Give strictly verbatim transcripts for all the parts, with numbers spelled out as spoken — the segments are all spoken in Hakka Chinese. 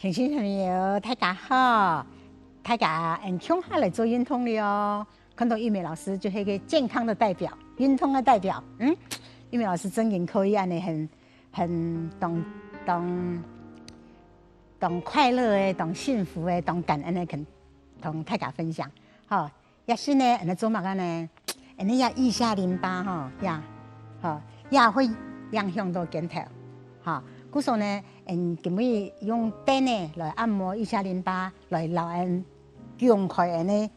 乡亲朋友，大家好！大家嗯，共下來做運動了哦。看到玉美老師就係一個健康的代表，運動的代表。嗯，玉美老師真經可以恁樣很、很當、當、當快樂的、當幸福的、當感恩的，跟、同大家分享。好， 也係呢，恁樣做麼个呢？恁樣也腋下淋巴吼，也，吼，也會影響到肩頭，吼。故所呢，嗯，今日用凳仔來按摩腋下淋巴，來摎𠊎強開𠊎个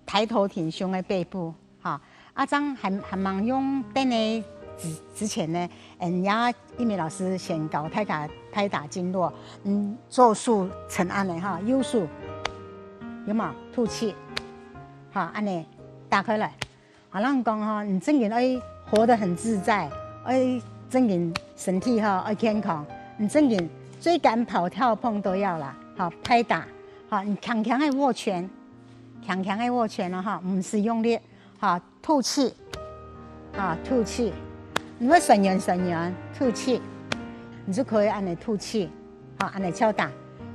抬頭挺胸个背部，吼。啊，正還、還吂用凳仔之、之前呢，嗯，也玉美老師先教大家拍打經絡，嗯，左手撐恁樣哈，右手有無？吐氣。 好，恁樣打開來。好，人講吼，你真經愛活得很自在，愛真經身體吼，愛健康，你真經追趕跑跳碰都要啦，好，拍打，好，你強強个握拳，強強个握拳哦，哈，毋使用力，好，吐氣，啊，吐氣，你會酸軟酸軟，吐氣，你就可以恁樣吐氣，好，恁樣敲打，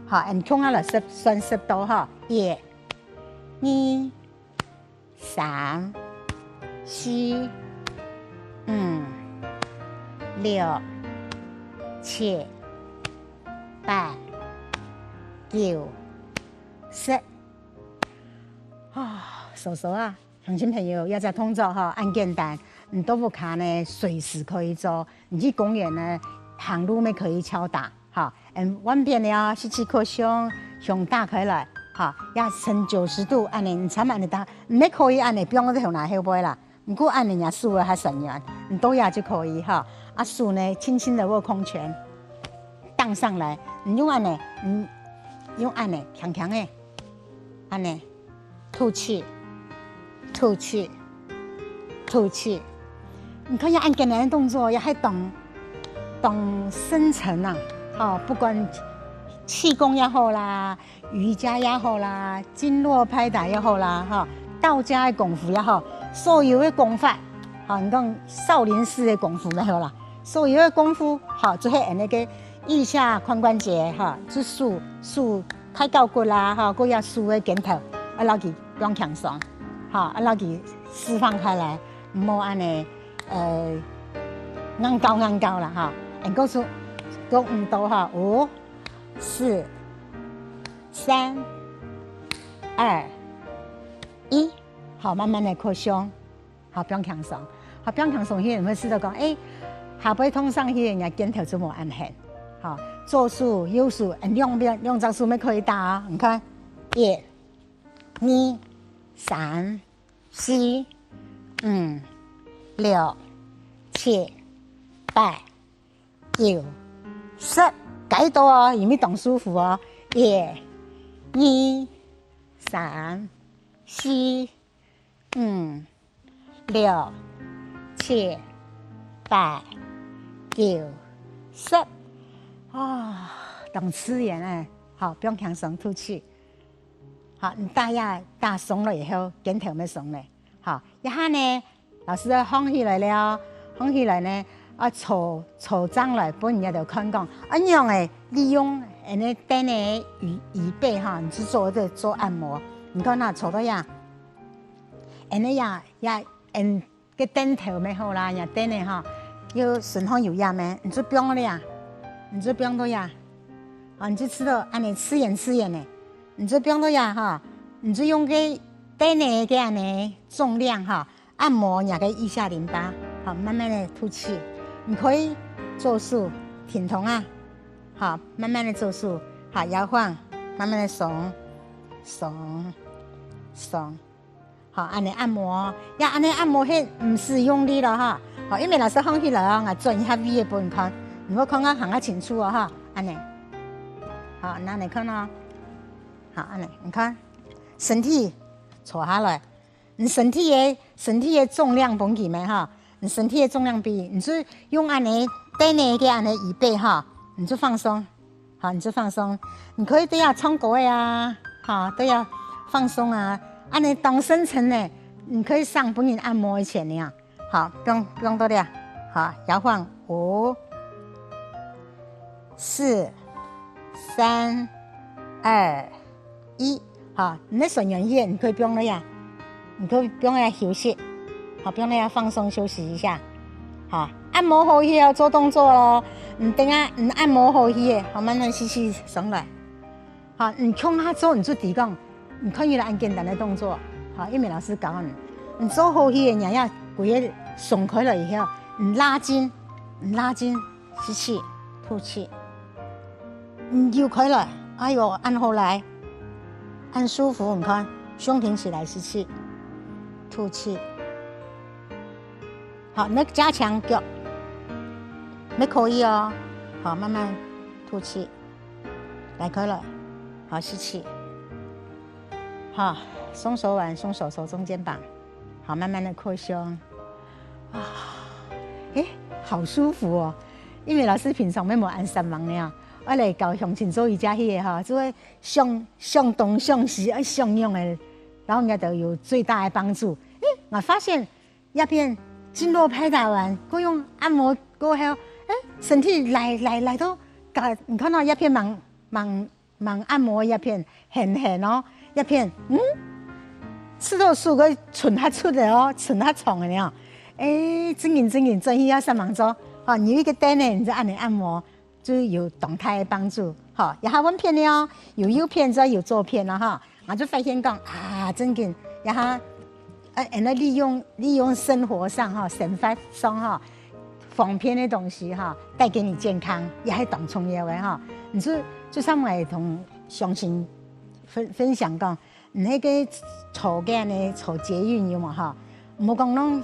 好，恁樣共下來算、算十到哈，一、二、三、四、五、六、七、八、九、十。啊，嫂嫂啊，鄉親朋友，這隻動作吼，恁簡單，你到屋下呢，隨時可以做。你去公園呢，行路乜可以敲打。 好，嗯，換片了，吸氣擴胸，胸打開來，好，也呈九十度，恁樣，你差毋多恁樣打，你也可以恁樣，放到頭那後背啦。毋過恁樣，若手會較痠軟，你倒也就可以哈。啊，手呢，輕輕地握空拳，盪上來，你用恁樣，你用恁樣，輕輕个，恁樣。 吐氣，吐氣，吐氣。你看這恁簡單个動作，也還當、當深層啊！吼，不管氣功也好啦，瑜伽也好啦，經絡拍打也好啦，吼，道家个功夫也好，所有个功法，吼，你講少林寺个功夫也好啦，所有个功夫，吼，就係恁樣个腋下髖關節，吼，就手、手 抬高骨啦，吼，過也手个肩頭，愛摎佢放輕鬆，吼，愛摎佢釋放開來，毋好恁樣，呃，硬搞硬搞啦，吼。恁樣做，做五到吼，五、四、三、二、一，好，慢慢个擴胸。 好，放輕鬆。好，放輕鬆，佢會試著講，欸，下背痛上去，人家肩頭就無恁絚。好，左手、右手，嗯，兩邊、兩隻手乜可以打啊。你看，一、二、三、四、五、六、七、八、九、十，該到哦，因為當舒服哦。一、二、三、四、五、六、七、八、九、十。啊，當自然欸。好，放輕鬆吐氣。好，你打壓打鬆了以後，肩頭乜鬆了。好，這下呢，老師愛䟘起來了，䟘起來呢，啊，坐、坐正來，分人家就看講，恁樣欸，利用恁樣凳仔椅、椅背哈，你去做一個做按摩。你看啊，坐到這， 恁樣呀，呀，嗯，个凳頭乜好啦，呀凳仔吼，有身項有壓咩，你就放到這，你就放到這，啊，你就試著恁樣自然自然个，你就放到這吼，你就用个凳仔个恁樣重量吼，按摩若个腋下淋巴，好，慢慢个吐氣，你可以左手停動啊，好，慢慢个左手，好，搖晃，慢慢个鬆，鬆，鬆。 好，恁樣按摩，呀，恁樣按摩係毋使用力了哈。好，因為老師䟘起來哦，𠊎轉一下位仔分你看，你會看到還較清楚哦哈。恁樣，好，恁樣看哦。好，恁樣，你看，身體坐下來，你身體个、身體个重量分佢咩哈，你身體个重量比，你就用恁樣凳仔个恁樣椅背哈，你就放鬆。 好，你就放鬆。你可以對這唱歌仔啊，好，對這放鬆啊。恁樣當深層呢，你可以省分人按摩个錢呢。好，放、放到這，好，搖晃，五、四、三、二、一，好，你个伸軟去，你可以放落啊，你可以放落休息，好，放落放鬆休息一下，好，按摩好去哦，做動作咯，你等下你按摩好去，好，慢慢吸氣上來，好，你共下做，你就知講，你看起來很簡單的動作，好，玉美老師教你，你做好去，你要規个鬆開了以後，你拉筋，你拉筋，吸氣，吐氣。 嗯，游開來，哎喲，恁好來，恁舒服，你看，胸挺起來，吸氣，吐氣。好，你加強腳，你可以哦。好，慢慢吐氣，拉開來，好，吸氣。好，雙手腕，雙手手中肩膀，好，慢慢的擴胸。啊，誒，好舒服哦。因為老師平常也無恁煞猛呢， 愛來教鄉親做瑜伽去个吼，就會想，想東想西，愛想樣个，然後人家就有最大的幫助。誒，我發現這片經絡拍打完，過用按摩過後，誒，身體來，來，來到，你看到這片盲，盲，盲按摩這片，很，很哦，這片，嗯，試到手个伸較出个哦，伸較長个呢。誒，正經，正經，真係要煞猛做，吼，你有一個凳仔，你就恁樣按摩， 就有當大个幫助。吼，這下換片了哦，有右片再有左片了哈。我就發現講，啊，正經，這下，呃，恁樣利用，利用生活上哈，生活上哈，方便的東西哈，帶給你健康，也係當重要个哈。你就，就像𠊎同鄉親分，分享講， 你該个坐个呢，坐捷運有無吼？毋好講恁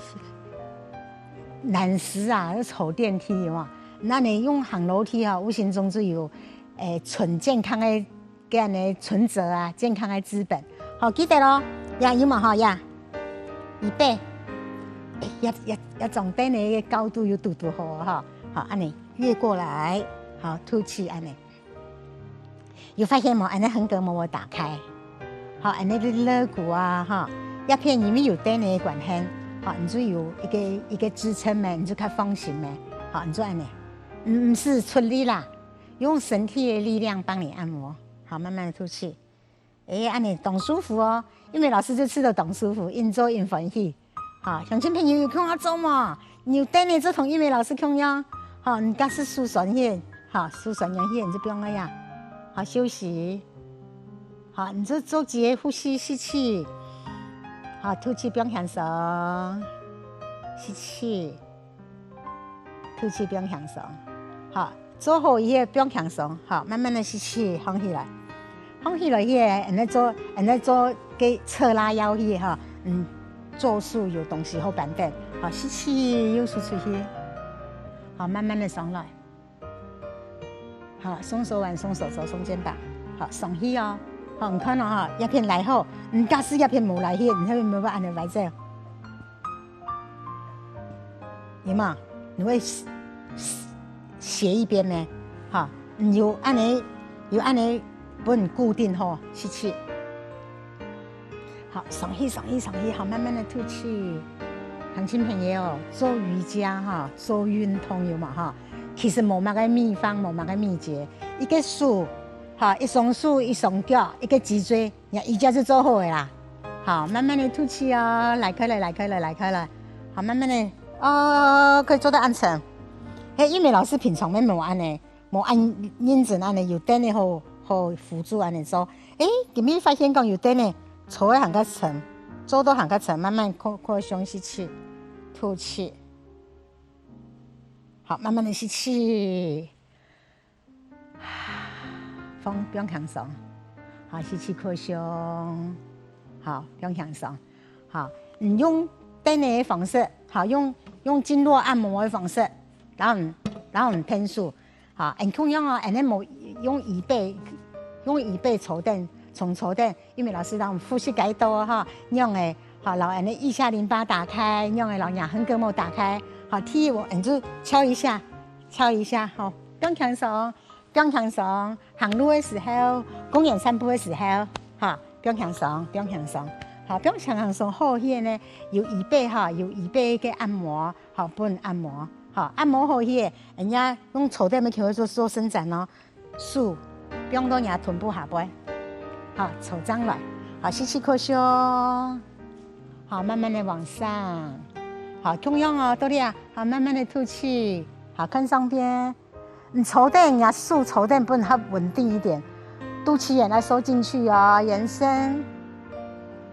難死啊，坐電梯有無？該你用行樓梯吼，無形中就有，誒，純健康个，个呢，存摺啊，健康个資本。好，記得咯，呀，有無吼？呀，預備，呀，呀，呀，張凳仔个高度有堵堵好哦吼。好，恁樣越過來，好，吐氣恁樣。 有發現無？恁樣橫膈膜有打開，好，恁樣个肋骨啊，哈，這片因為有凳仔个關係，好，你就有一個，一個支撐咩，你就較放心咩，好，你就恁樣，毋，毋使出力啦，用身體个力量幫你按摩，好，慢慢的吐氣。 誒，恁樣當舒服哦，玉美老師就試著當舒服，恁做恁歡喜。吼，鄉親朋友有共下做無？有凳仔做同玉美老師共樣，吼，你假使手痠去，吼，手痠軟去，你就放下啊，好，休息。好，你就做幾個呼吸，吸氣，好，吐氣放輕鬆，吸氣。 吐氣放輕鬆，好，做好以後放輕鬆，好，慢慢的吸氣，䟘起來，䟘起來以後，恁樣做，恁樣做个側拉腰去哈，嗯，做事有東西好搬等，好，吸氣又吐出去，好，慢慢的上來，好，雙手腕，雙手肘，雙肩膀，好，上去哦，好，你看哦，哈，這片拉好，你假使這片無拉去，你這片無法恁樣歪走。 有無？你會斜，斜一邊呢，哈，你有恁樣，有恁樣分固定吼，吸氣。好，上去，上去，上去，好，慢慢的吐氣。鄉親朋友，做瑜伽哈，做運動有無哈？其實無麼个秘方，無麼个秘訣，一個手，哈，一雙手，一雙腳，一個脊椎， 你看，瑜伽就做好个啦。好，慢慢的吐氣哦，拉開來，拉開來，拉開來。好，慢慢的，哦，可以做到恁深。嘿，玉美老師平常也無恁樣，無恁認真恁樣，有凳仔好，好輔助恁樣做。誒，今日發現講有凳仔，坐个還較深，做到還較深，慢慢擴，擴胸吸氣，吐氣。好，慢慢的吸氣。 放，放輕鬆，好，吸氣擴胸，好，放輕鬆，好，你用凳仔个方式，好，用，用經絡按摩个方式，然後你，然後你𢯭手，好，恁共樣哦，恁樣無用椅背，用椅背坐等，從坐等，因為老師讓我們複習該多哈，用个，好，然後恁樣腋下淋巴打開，用个，然後橫膈膜打開，好，第一我，你就敲一下，敲一下，好，放輕鬆。 放輕鬆，行路个時候，公園散步个時候，哈，放輕鬆，放輕鬆，好，放輕鬆，好，去呢，有椅背哈，有椅背个按摩，好，分按摩，好，按摩好去，人家用坐凳仔就可以做，做伸展哦，手放到人家臀部下背，好，坐正來。好，吸氣擴胸。好，慢慢的往上。好，共樣哦，到這啊，好，慢慢的吐氣。好，看上邊。你坐等，你的手坐等，分較穩定一點。肚臍眼來收進去哦，延伸。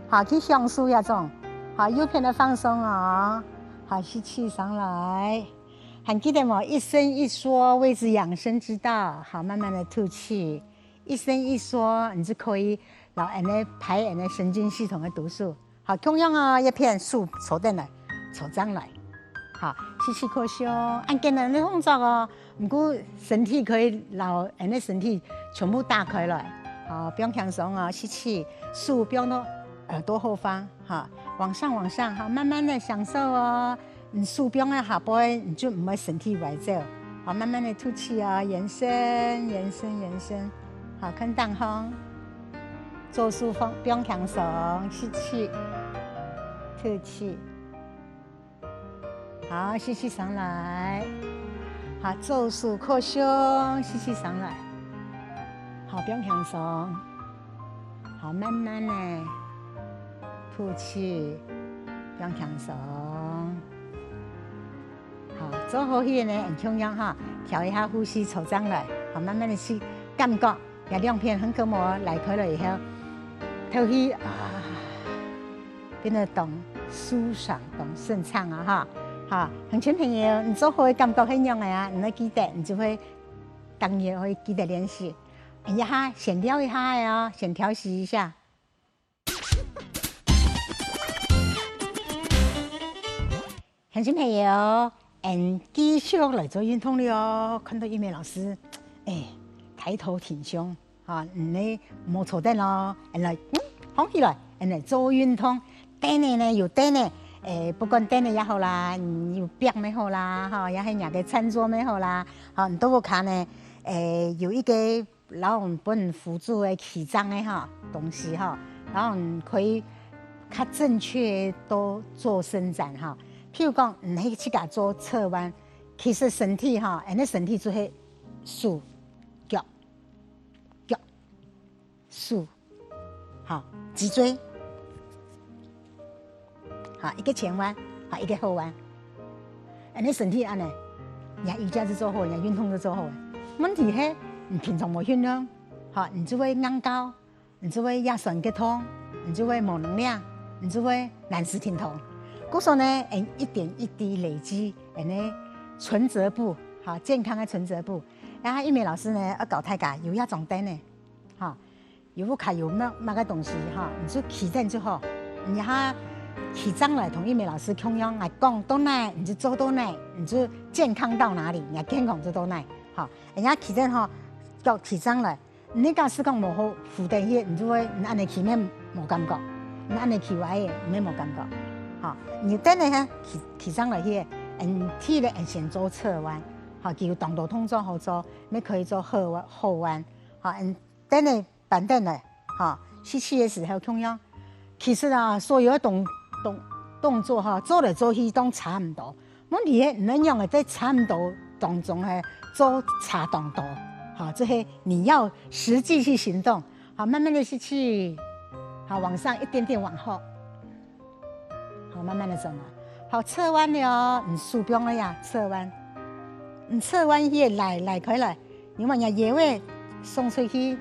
好，去享受這種。好，右片的放鬆哦。好，吸氣上來。還記得無？一伸一縮，謂之養生之道。好，慢慢的吐氣。 一伸一縮，你就可以摎恁呢排恁呢神經系統个毒素。好，共樣哦，一片手坐等來，坐正來。好，吸氣擴胸，恁簡單个動作哦。毋過身體可以摎恁呢身體全部打開來。好，放輕鬆哦，吸氣，手放到耳朵後方，哈，往上往上，哈，慢慢的享受哦。 你手放个下背，你就毋會身體歪走。好，慢慢的吐氣哦，延伸，延伸，延伸。好，看當空。左手放，放輕鬆，吸氣，吐氣。好，吸氣上來。好，左手擴胸，吸氣上來。好，放輕鬆。好，慢慢的吐氣，放輕鬆。 好，做好去呢，你共樣哈，調一下呼吸，坐正來，好，慢慢的去感覺，這兩片橫膈膜拉開了以後，透氣啊，變得當舒爽、當順暢啊哈。好，鄉親朋友，你做好个感覺係仰仔啊？你愛記得，你就會當然會記得練習。你一下先調一下仔哦，先調息一下。 鄉親朋友，𫣆繼續來做運動了哦。看到玉美老師，哎，抬頭挺胸，哈，你呢，莫坐等咯，𫣆來，嗯，䟘起來，𫣆來做運動。凳仔呢，有凳仔，哎，不管凳仔也好啦，你有壁也好啦，哈，也係若个餐桌也好啦，哈，你到屋下呢，哎，有一個 然後分輔助个起正个哈東西哈，然後可以較正確个做伸展哈。譬如講，你係自家做側彎，其實身體哈，恁呢身體就係手、腳、腳、手，哈，脊椎。 哈，一個前彎，哈，一個後彎。恁呢身體恁呢，若瑜伽就做好，若運動就做好。問題係，你平常無運動，哈，你就會硬高，你就會腰痠骨痛，你就會無能量，你就會懶尸停動。故所呢，𫣆一點一滴累積，恁呢存摺簿，哈，健康个存摺簿。啊，玉美老師呢，愛教大家有一張凳仔，哈， 有屋下有麼，麼个東西哈，你就起正就好。你哈起正來同玉美老師共樣，𠊎講到哪，你就做到哪，你就健康到哪裡，你健康就到哪。哈，人家起正哈，腳起正來，你假使講無好扶等去，你就會，你恁呢起面無感覺，你恁呢起歪个，你也無感覺。哈，你等下哈，起，起正來去，嗯，第一个先做側彎，哈，佢有當多動作好做，你可以做後彎，後彎，哈，嗯，等下 板凳來，哈，吸氣个時候共樣。其實啊，所有个動，動，動作哈，做來做去都差毋多。問題係，你愛仰仔在差毋多當中係做差當多，哈，這係你要實際去行動。好，慢慢的吸氣，好，往上一點點往後。 好，慢慢的轉來。好，側彎了哦，你手放了呀，側彎。你側彎去，拉，拉開來，你把你的腰仔送出去，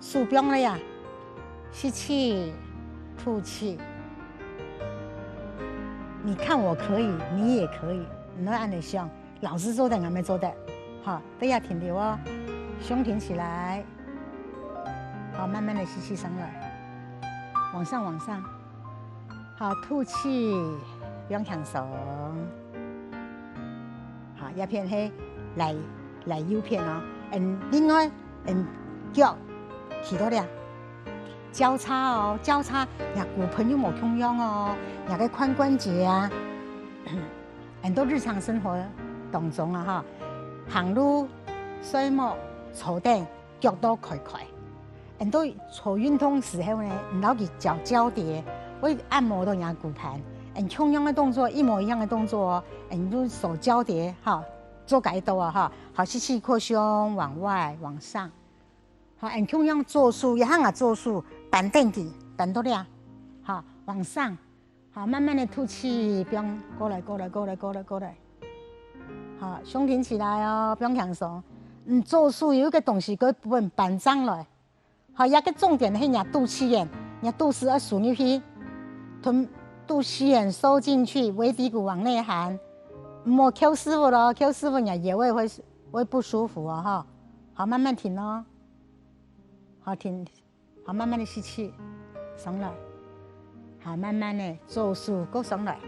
手放了呀，吸氣，吐氣。你看我可以，你也可以，你愛恁呢想。 老師做得，𠊎乜做得。好，對這停留哦，胸挺起來。好，慢慢的吸氣上來，往上，往上。好，吐氣，放輕鬆。好，這片係來，來右片哦。嗯，另外，嗯，腳，企到這，交叉哦，交叉，若骨盆又無共樣哦，若个髖關節啊。 很多日常生活當中啊，哈，行路、睡目、坐等，腳都開開。很多做運動時候呢，你摎佢交，交疊，會按摩到你个骨盆。嗯，共樣个動作，一模一樣个動作哦，嗯，你就手交疊，哈，做該動作啊，哈，好，吸氣擴胸，往外，往上。好，恁共樣左手，一下啊左手扳等佢，扳到這，好，往上，好，慢慢的吐氣，放過來，過來，過來，過來，過來。好，胸挺起來哦，放輕鬆。嗯，左手有一個東西，佢分扳上來。好，這個重點係若肚臍眼，若肚屎愛收入去，同肚臍眼收進去，尾骶骨往內含，莫扣屎朏咯，扣屎朏若腰仔會會不舒服哦，哈。好，慢慢挺哦。 好，挺，好，慢慢的吸氣，上來，好，慢慢的左手過上來，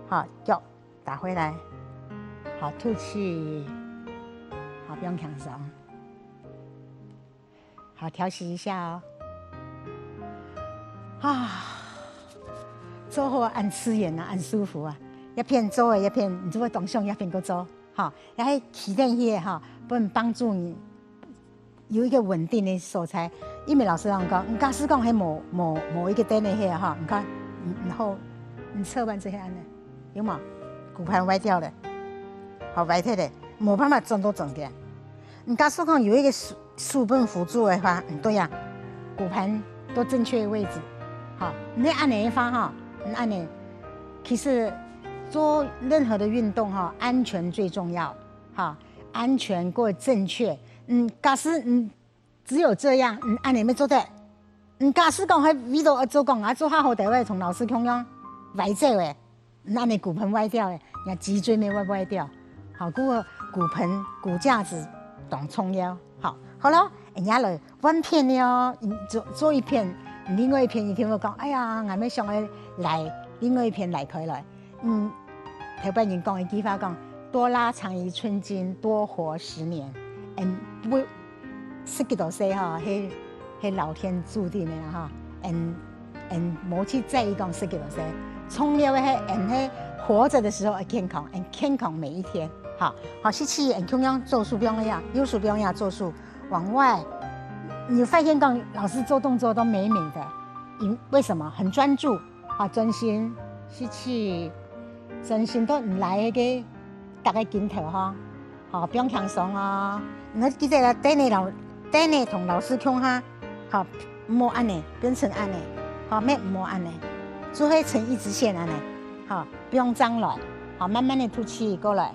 好，腳打回來，好，吐氣，好，放輕鬆，好，調息一下哦。啊，做好恁自然啊，恁舒服啊，一片做一片，你就會當想一片過做，哈，也係企等去哈，分幫助你 有一個穩定的所在。因為老師講，你假使講係無無無一個凳仔係哈，你看，你你後你側彎這下恁仔，有無？骨盤歪掉了，好，歪忒了，無辦法轉到正點。你假使講有一個手手分輔助的話，嗯，對呀，骨盤都正確位置，好，你恁仔的話哈，你恁仔，其實做任何的運動哈，安全最重要，哈，安全過正確。嗯，假使嗯 只有這樣，嗯，恁仔乜做得。嗯，假使講係為著愛做工啊，做較好个話，同老師共樣歪走欸，嗯，恁仔骨盆歪掉欸，若脊椎乜歪歪掉。好，故所骨盆骨架子當重要。好，好了，人家來換片了哦，嗯，做做一片，另外一片一定會講，哎呀，𠊎乜想愛來另外一片來開來。 嗯，頭擺人講一句話講，多拉長一寸金，多活十年。嗯，不，十幾多歲哈，係係老天注定的啦哈。嗯嗯，莫去在意講十幾多歲，重要的係嗯係活著的時候愛健康，嗯健康每一天。好，好，吸氣，嗯共樣左手放下，右手放下，左手往外。你發現講老師做動作都美美的，因為什麼？很專注。 好，專心吸氣，專心到你來个逐个筋頭吼，好，放輕鬆哦。你愛記得啦，等下老，等下同老師共下，好，莫恁仔，變成恁仔，好，乜莫恁仔，就會成一直線恁仔，好，放正來，好，慢慢的吐氣過來。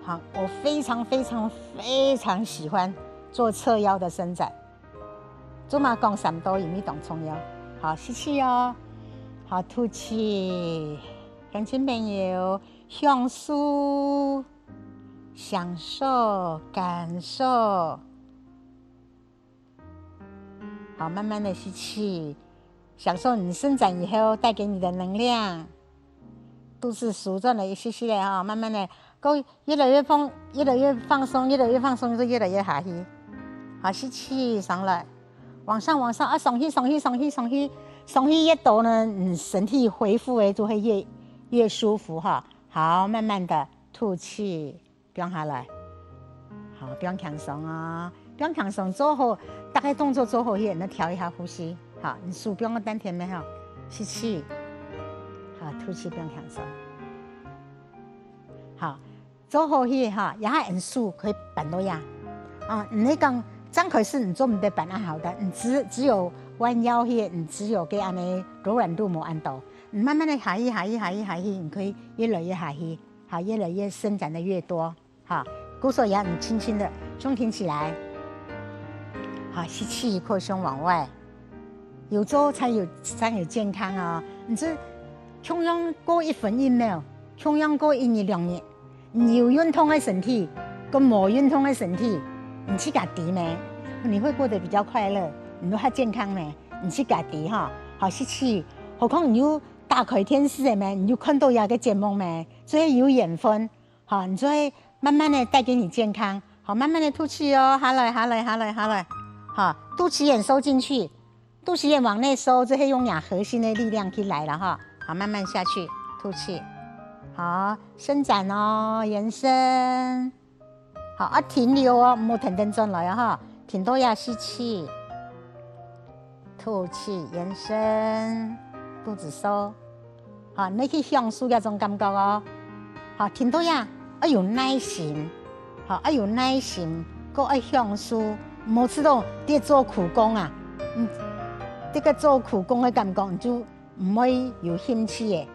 好，我非常非常非常喜歡做側腰的伸展。 做麼个講三到一味當重要？好，吸氣哦，好，吐氣。鄉親朋友，享受，享受，感受。好，慢慢的吸氣，享受你伸展以後帶給你的能量。肚子收轉來一息息仔哈，慢慢的，各位 越來越放，越來越放鬆，越來越放鬆，就越來越下去。好，吸氣上來，往上往上啊，上去上去上去上去，上去越多呢，你身體恢復的就會越越舒服哈。好，慢慢的吐氣，放下來。好，放輕鬆啊，放輕鬆，做好，大概動作做好，去，你調一下呼吸。好，你手放个丹田沒有？吸氣，好，吐氣，放輕鬆。 好，做好去哈，這下𠊎手可以扳到這。啊，你講正開始你做毋得扳恁好个，你只只有彎腰去，你只有个恁仔柔軟度無恁多。你慢慢的下去，下去，下去，下去，你可以越來越下去，好，越來越伸展的越多，哈。故所也你輕輕的胸挺起來，好，吸氣，擴胸往外。 有做才有才有健康哦。你就共樣過一分一秒，共樣過一日兩日，你有運動个身體，跟無運動个身體，你自家知咩？你會過得比較快樂，你會較健康咩？你自家知哈。好，吸氣，何況你有打開電視个咩？你有看到這个節目咩？所以有緣分， 好，你就會慢慢的帶給你健康。好，慢慢的吐氣哦，下來，下來，下來，下來。好，肚臍眼收進去，肚臍眼往內收，這係用你核心的力量去來了哈。好，慢慢下去，吐氣。好，伸展哦，延伸。好，啊，停留哦，莫跈等轉來哦哈，停到這吸氣。 吐氣，延伸，肚子收。好，你去享受這種感覺哦。好，停到這，愛有耐心。好，愛有耐心，个愛享受，毋好試著在做苦工啊。嗯，這个做苦工个感覺，你就毋會有興趣个。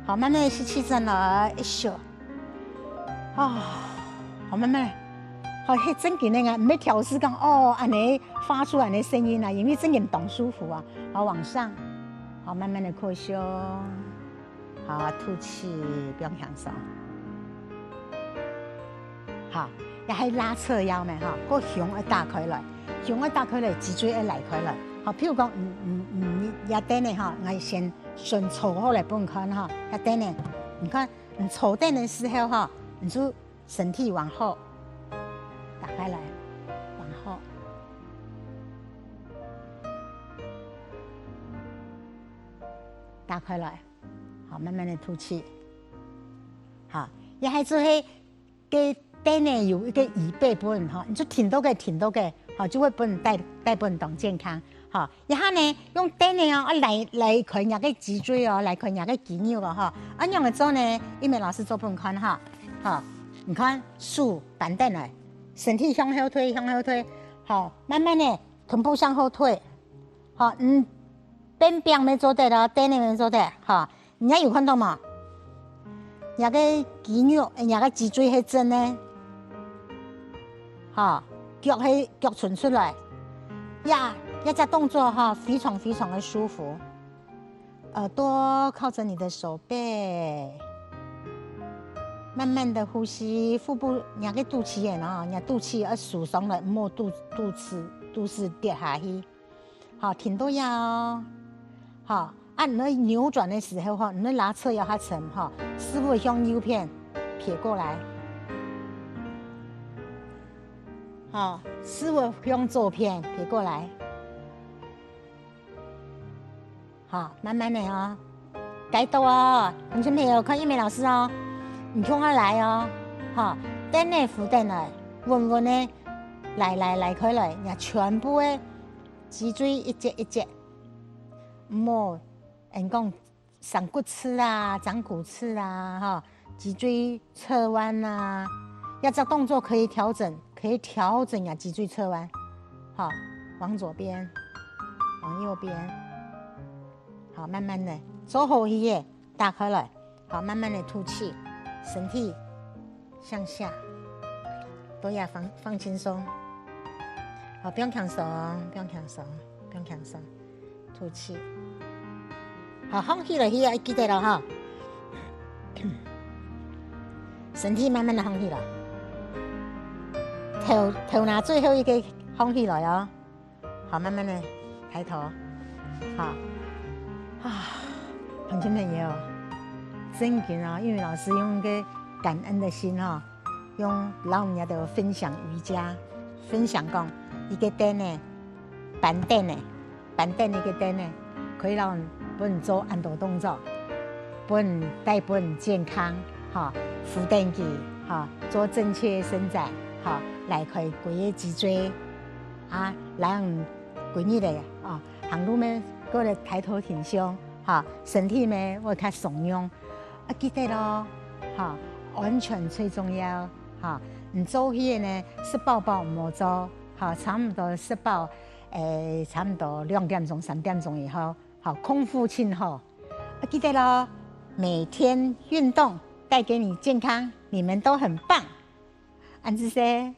好，慢慢吸氣，轉來，一吸。啊，好，慢慢。好，係正經个啊，毋係調試講，哦，恁呢發出恁呢聲音啊，因為正經當舒服啊。好，往上。好，慢慢的擴胸。 好，吐氣，放輕鬆。好，這係拉扯腰咩吼，个胸愛打開來，胸愛打開來，脊椎愛拉開來。好，譬如講，嗯嗯嗯，這等呢吼，𠊎先先坐好來分你看吼，這等呢，你看，你坐等个時候吼，你就身體往後打開來，往後。 打開來，好，慢慢的吐氣。好，這下就係該凳仔有一個椅背分，吼，你就挺到該，挺到該，吼，就會分你帶，帶分你當健康。吼，這下呢，用凳仔哦，啊，拉，拉開若个脊椎哦，拉開若个肌肉哦，吼。啊，仰仔做呢？玉美老師做分你看哈。吼，你看，手扳等來，身體向後退，向後退。好，慢慢的，臀部向後退。好，嗯， 變平乜做得哦，凳仔乜做得，吼。你有看到無？若个肌肉，若个脊椎係正个，吼，腳係腳伸出來，呀，這隻動作哈，非常非常的舒服。耳朵靠著你的手背，慢慢的呼吸，腹部，若个肚臍眼哦，若肚臍愛收上來，莫肚，肚臍，肚臍跌下去。 好，挺到這哦。好，啊，你扭轉的時候吼，你拉扯腰較深吼，屎朏向右片撇過來。好，屎朏向左片撇過來。好，慢慢的哦。該到哦，同學朋友，看玉美老師哦，你共下來哦。好，凳仔扶等來，穩穩的，來來來，開來，若全部的 脊椎一節一節，莫，人講生骨刺啊、長骨刺啊，吼，脊椎側彎啊，這隻動作可以調整，可以調整啊脊椎側彎。好，往左邊，往右邊，好，慢慢的，做好去耶，打開來。 好，慢慢的吐氣，身體向下，都要放，放輕鬆。好，放輕鬆，放輕鬆，放輕鬆，吐氣。好，䟘起來，去啊，記得了哈。身體慢慢的䟘起來，頭，頭那最後一個䟘起來哦。 好，慢慢的抬頭，好，啊，鄉親朋友，正經啊，玉美老師用个感恩的心哈，用摎你兜分享瑜伽，分享講一個凳仔，扳凳仔，扳凳一個凳仔，可以摎你分你做恁多動作，分你帶分你健康，哈，扶等佢，哈，做正確伸展，哈，拉開歸個脊椎。 啊，人歸日个啊，行路咩，過來抬頭挺胸，哈，身體咩會較鬆軟。啊，記得咯，哈，安全最重要，哈。你做戲个呢，食飽飽毋好做，哈，差毋多食飽，誒，差毋多兩點鐘、三點鐘以後，好，空腹盡好。啊，記得咯，每天運動帶給你健康，你們都很棒。恁仔細。